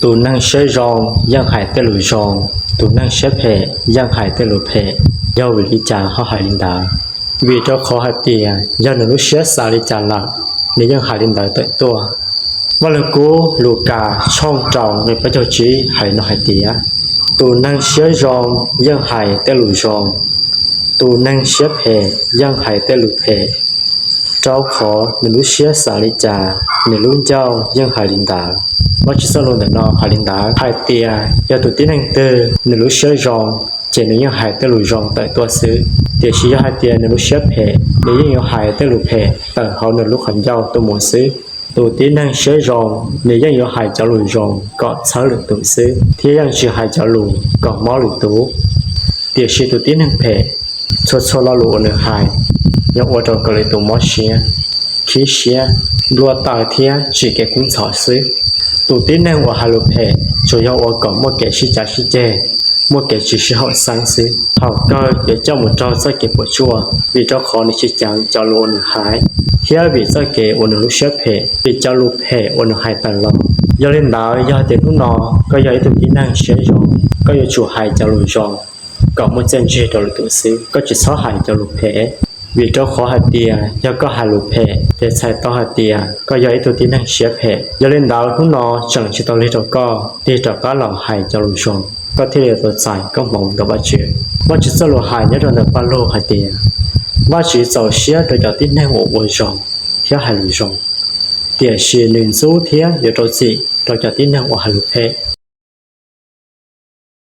Tus neeg siab zoo yeej hais tej lus zoo, tus neeg siab phem yeej hais tej lus phem. Yog vim li cas ho hais li ntawd? Vim rau qhov hais tias yog nws lub siab xav li cas lawm, nws yeej hais li ntawd tawm tuaj. Vaj Lug Kub Lukas tshooj rau nqe plaub caug tsib hais li no hais tias, tus neeg siab zoo yeej hais tej lus zoo, tus neeg siab phem yeej hais tej lus phem, rau qhov nws lub siab xav li cas, nws lub ncauj yeej hais li ntawd. Vajtswv txoj lus ntawm no hais li ntawd hais tias yog tus tib neeg twg nws lub siab zoo, ces nws yeej hais tej lus zoo tawm tuaj xwb, tiam sis yog hais tias nws lub siab phem, nws yeej yuav hais tej lus phem tawm hauv nws lub qhov ncauj tuaj mus xwb. Tus tib neeg siab zoo, nws yeej yuav hais cov lus zoo kom txhawb lwm tus xwb, thiab yeej tsis hais cov lus kom mob lwm tus. Tiam sis tus tib neeg phem, txhua txhua lo lus uas nws hais yog ua rau kom lwm tus mob siab, khib siab, nplua taws thiab tsim kev kub ntxhov xwb. Tus tib neeg uas hais lus phem tsuas yog ua kom muaj kev sib cav sib ceg, muaj kev tsis sib haum xeeb xwb. Thaum kawg yuav coj mus raug txoj kev puas tsuaj, vim rau qhov nws tsis ceev cov lus uas nws hais, thiab vim txoj kev uas nws lub siab phem, vim cov lus phem uas nws hais tawm los. Yog li ntawd, yog tias hnub no koj yog ib tug tib neeg siab zoo, koj yuav tsum hais cov lus zoo kom muaj txiaj ntsig rau lwm tus xwb, koj tsis txhob hais cov lus phem. Vim rau qhov hais tias yog koj hais lus phem, ces txhais tau hais tias koj yog ib tug tib neeg siab phem. Yog li ntawd, hnub no tseem tsis tau lig rau koj tig rov qab los hais cov lus zoo, koj thiaj li yuav tau txais koob hmoov ntawm Vajtswv. Vajtswv txoj lus hais nyob rau ntawm Paj Lug hais tias, Vajtswv txaus siab rau cov tib neeg uas ua zoo thiab hais lus zoo, tiam sis nws ntxub thiab yuav rau txim rau cov tib neeg uas hais lus phem.